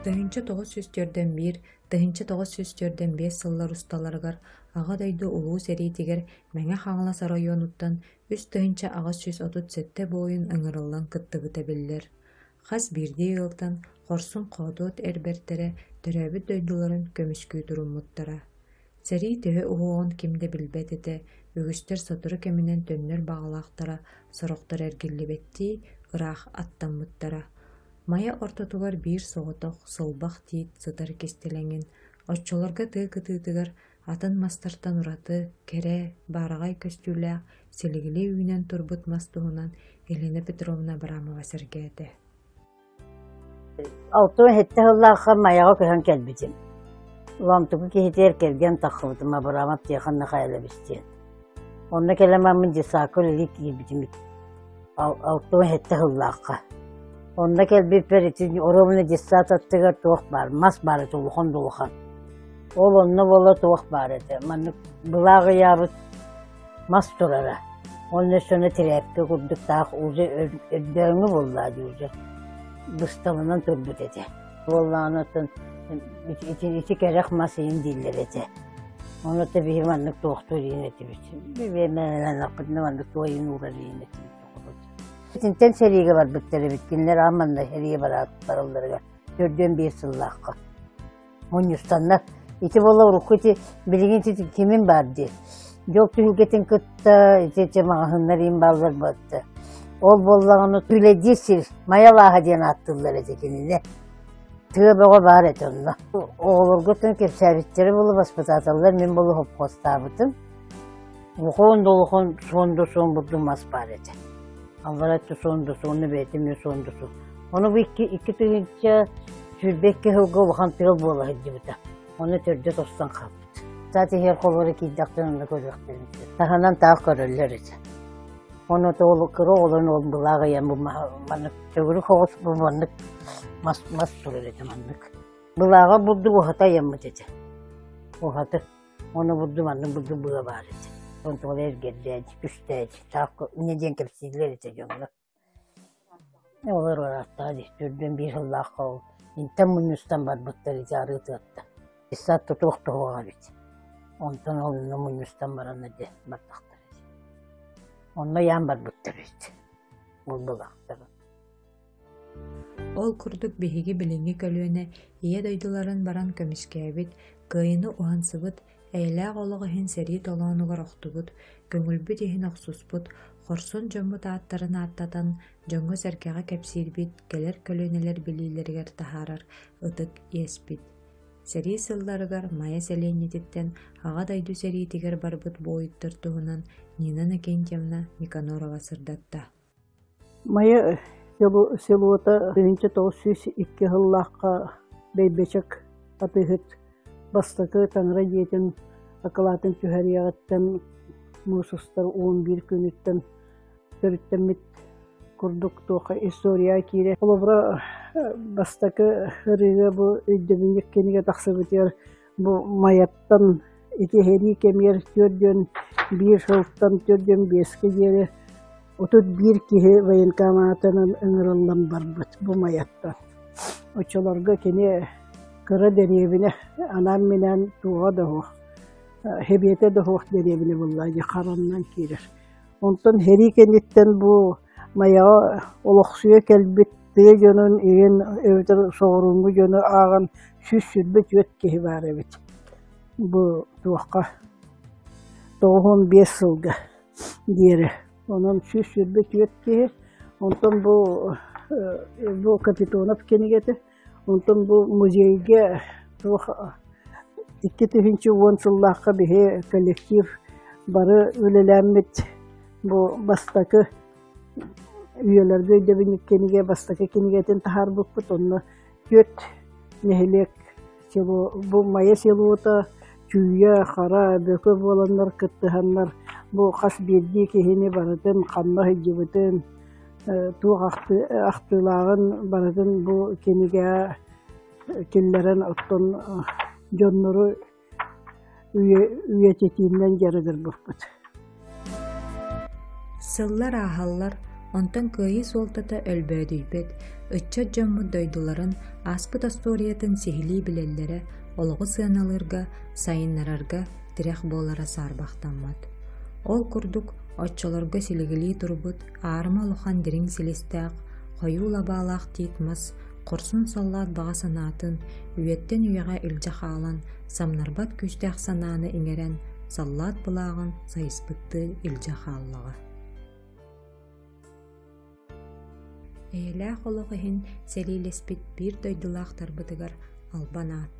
1941, 1945 сыллар усталарыгар Аҕа дойду Улуу сэриитигэр Мэҥэ Хаҥалас оройуонуттан 3837 буойун ыҥырыллан кыттыбыта биллэр. Хас биирдии ыалтан хорсун-хоодуот эр бэртэрэ төрөөбүт дойдуларын көмүскүү туруммуттара. Сэрии төһө уһуоҕун ким да билбэт этэ, үгүстэр сотору кэминэн төннөр баҕалаахтара, сорохтор эргиллибэттии ыраах аттаммыттара. Майа ортотугар биир соҕотох сылбах тиит сытар кистэлэҥин, оччолорго тыа кытыытыгар атын мастартан ураты, кэрэ, баараҕай көстүүлээх силигилии үүнэн турбут мас туһунан Елена Петровна Абрамова сэргээтэ. 67 сыллаахха Майаҕа көһөн кэлбитим. Ломтуку киһитигэр кэргэн тахсыбытым Абрамов Тихон Михайлович диэн. Онно кэлэн бараммын детсадка үлэлии киирбитим 67 сыллаахха. Онно кэлбиппэр ити оруобуна детсад аттыгар туох баар, мас баар этэ улахан да улахан. Ол онно буола туох баар этэ, маннык былаах ыйаабыт мас турара. Онно өссө тирээпкэ курдук таах уже өрдөөҥҥү буоллаа дии уже бысталынан турбут этэ. Буоллаҕына оттон ити, ити кэрэх мас иһин дииллэр этэ. Ону то биһи маннык туохтуур иһин этибит. Биэмэлэнэхпитинэ маннык туойун уурар иһин этибит. Итинтэн сэриигэ барбыттар эбит. Кинилэр аан манна сэриигэ баралларыгар 45 сыллаахха. Мунньустаннар. Ити буола урукку ити билигин ити кимин баар дии. Дьол түһүлгэтин кытта ити ити маҕаһыыннар иин бааллар буолта. Ол буоллаҕына үлэдиир сир Майа алааһа диэн ааттыыллар этэ кинини. Тыа бөҕө баар этэ онно. Оҕолорго тын кэпсээбиттэрэ буолу баспытааталлар мин буолу хопхуостаабытым. Улахан да улахан суон да суон бурдук мас баар этэ. Аллара өттө суон да суон, бэйэтэ эмиэ суон да суон. Ону бу 2 2022 сылга улахан тыал буола сылдьыбыта. Ону төрдө тостон хаалбыт. Саат иһэр холоро киирдэхтэн онно көрүөхтэрин сөп. Таһынан таах көрөллөр этэ. Ону ол кыра оҕолорун ол былаах ыйан бу маннык төгүрүк оҕус бу маннык мас мас турар этэ маннык. Былааҕа бурдук уһата ыйаммыт этэ. Уһаты. Ону бурдук маннык бурдук быа баар этэ. Онтугар эргэрдээчи, күстээчи, таах инньэ диэн кэпсииллэр этэ дьоҥҥо. Олор ырааттаҕа дии, 41 сыллаахха ол интэн мунньустан барбыттар ити арыы тыаттан. Сад тутуох туһуох эбит. Онтон ол онно мунньустан баран дьэ бардахтар эбит. Онно ыйаан барбыттар эбит. Ол былаахтарын. Ол курдук биһиги билиҥҥи көлүөнэ Ийэ дойдуларын баран көмүскээбит, кыайыыны уһансыбыт, эйэлээх олох иһин сэрии толоонугар охтубут, көҥүлбүт иһин охсуспут, хорсун дьоммут ааттарын ааттатан, дьоҥҥо-сэргэҕэ кэпсиирбит, кэлэр көлүөнэлэр билиилэригэр таһаарар ытык иэспит. Сэрии сылларыгар Майа сэлиэнньэтиттэн Аҕа дойду сэриитигэр барбыт буойуттар туһунан Нина Иннокентьевна Никанорова сырдатта. Майа селота 1902 сыллаахха Бэйбэчэк атыыһыт бастакы таҥара дьиэтин акылаатын түһэриэҕиттэн муус устар 11 күнүттэн төрүттэммит курдук туохха историяҕа киирэ. Холобура, бастакы ырыыга бу өйдөбүнньүк кинигэ тахсыбытыгар бу Майаттан ити сэрии кэмигэр 41 сылтан 45-кэ диэри 31 киһи военкоматынан ыҥырыллан барбыт бу Майаттан. Оччолорго кини кыра дэриэбинэ анаан-минээн туоҕа да суох, хэбиэтэ да суох дэриэбинэ буолла дии харанынан киирэр. Онтон сэрии кэнниттэн бу Майаҕа олохсуйа кэлбит тыа дьонун иһин эбэтэр соҕурууҥҥу дьону ааҕан 124 киһи баар эбит. Бу туохха 95 сылга диэри. Онон 124 киһи. Онтон бу бу Капитонов кинигэтэ. Онтон бу музейга туох 2010 сыллаахха биһи коллектив бары үлэлээммит бу бастакы үйэлэргэ өйдөбүнньүк кинигэ бастакы кинигэтин таһаарбыппыт. Онно түөрт нэһилиэк село бу Майа селота Чүүйэ, Хара, Бөкө буоланнар кыттыһаннар бу хас биирдии киһини барытын ханна сылдьыбытын, туох ахтыылааҕын барытын бу кинигэҕэ киллэрэн оттон дьоннору үйэтитиинэн дьарыгырбыппыт. Сыллар ааһаллар, Онтон кыайыы суолтата өлбөөдүйбэт, ыччат дьоммут дойдуларын ааспыт остуоруйатын сиһилии билэллэрэ олоҕу сыаналыырга, сайыннарарга тирэх буолара саарбахтаммат. Ол курдук, оччолорго силигилии турбут аарыма улахан дириҥ силистээх, хойуу лабаалаах тиит мас хорсун саллаат баҕа санаатын үйэттэн үйэҕэ илдьэ хаалан, самнарбат күүстээх санааны иҥэрэн, саллаат былааҕын сайыспыттыы илдьэ хааллаҕа. Эйэлээх олох иһин сэриилэспит биир дойдулаахтарбытыгар албан аат.